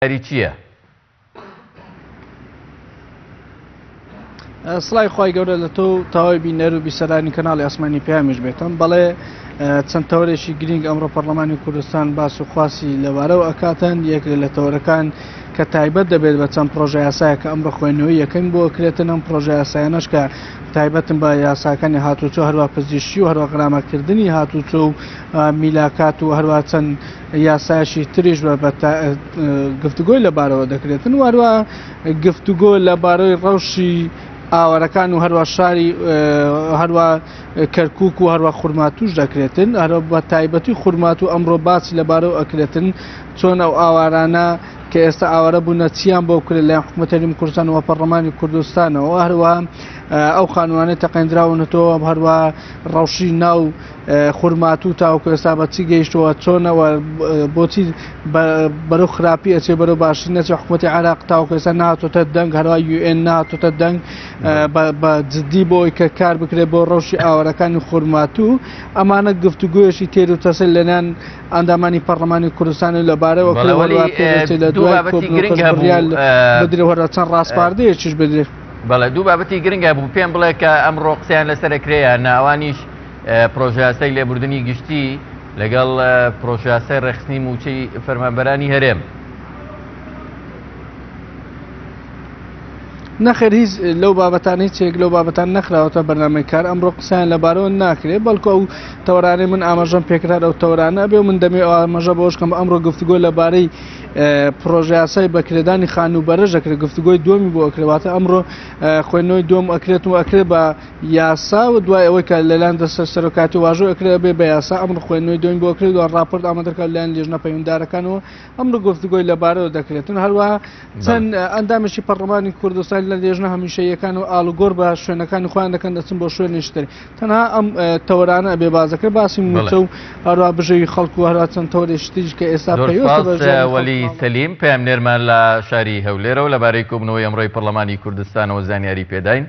کاری چییە؟ سڵاوی خوای گەورە لە تۆ و تەواوی بینەر و بیسەرانی کەناڵی ئاسمانی پەیامیش بێتم بەڵێ چەند تەوەرێکی گرنگ ئەمڕۆ پەرلەمانی کوردستان باس و خواسی لەبارەوە ئەکاتن یەک لە تەوەرەکان کە تایبەت دەبێت بە چەند پرۆژە یاسایە کە ئەمڕۆ خوێندنەوەی یەکەم بۆ کرێتن ئەم پرۆژە یاسایانەش کە تایبەتن بە یاساکانی هاتوچۆ هەروە پزیشکی و هەروە غرامەکردنی هاتوچۆ و میلاکات و هەروە چەند یاسایشی تریش بە گفتوگۆی لەبارەوە دەکرێتن و هەروە گفتوگۆ لەبارەی ڕەوشی ئاوارەکان و هەروە شاری هەروە کەرکک و هەروە خورماتوش دەکرێتن هەرە بە تایبەتی خورمات و ئەمڕۆ باسی لەبارەوە ئەکرێتن چۆن ئەو ئاوارانە کە ئێستا ئاوارە بوونە چیان بۆ بکرێت لە حکوومەت هەرێمی کوردستان و پەرلەمانی کوردستانەوە هەروە ئەو خانوانەی تەقێندراونەتەوە هەروە ڕەوشی ناو خورماتوو تاوەکو ئێستا بە چی گەیشتووە چۆنە و بۆچی بەرەو خراپی ئەچێ بەرەو باشی نەچێ حکوومەتی عێراق تاوەکو ئێستا نهاتۆتە دەنگ هەروە یوئێن نهاتۆتە دەنگ بە جدی بۆی کە کار بکرێت بۆ ڕەوشی ئاوارەکانی خورماتوو ئەمانە گفتوگویەکی تێر و تەسل لەنیان ئەندامانی پەرلەمانی کوردستان و لەبارەوە لە دوای گرنگ بدرێ هەرە چەند ڕاسپاردەیەکیش بدرێت. بەڵێ دوو بابەتی گرنگ هەبوو پێم بڵێ کە ئەمڕۆ قسەیان لەسەر ئەکرێ یان نا ئەوانیش پرۆژەیاسای لێبوردنی گشتی لەگەڵ پرۆژەیاسای ڕێکخستنی مووچەی فەرمانبەرانی هەرێم. نەخێر هیچ لەو بابەتان هیچێک لەو بابەتان نەخراوەتە بەرنامەی کار ئەمڕۆ قسەیان لەبارەوە ناکرێت بەڵکو ئەو تەوەرانەی من ئاماژەم پێکرا ئەو تەوەرانە ئەبێ و من دەمێ ئاماژە بەوەش کەم ئەمڕۆ گفتوگۆ لەبارەی پرۆژەیاسای بەکرێدانی خانووبەرەش دەکرێت گفتوگۆی دووەمی بۆ ئەکرێت واتە ئەمڕۆ خوێندنەوەی دووەم ئەکرێت و ئەکرێت بە یاسا و دوای ئەوەی کە لەلایەن دەستە سەرۆکاتی واژۆ ئەکرێت بێ بە یاسا ئەمڕۆ خوێندنەوەی دووەمی بۆ ئەکرێت و ڕاپۆرت ئامادەکراو لەلایەن لیژنە پەیوەنددارەکانەوە ئەمڕۆ گفتوگۆی لەبارەوە دەکرێتن هەروەها چەند ئەندامێکی پەرلەمانی کوردستان لە لێژنە هەمیشەیەکان و ئاڵوگۆڕ بە شوێنەکانی خۆیان دەکەن دەچن بۆ شوێنیش تر تەنها ئەم تەوەرانە ئەبێ بازەکە باسی مووچە و هەروە بژێوی خەڵک و هەروە چەند تەوەرێکی تریش کە ئێستا پەیوەستە بە ژیانی خەڵک. وەلی سەلیم پەیامنێرمان لە شاری هەولێرەوە لەبارەی کۆبوونەوەی ئەمڕۆی پەرلەمانی کوردستانەوە زانیاری پێداین.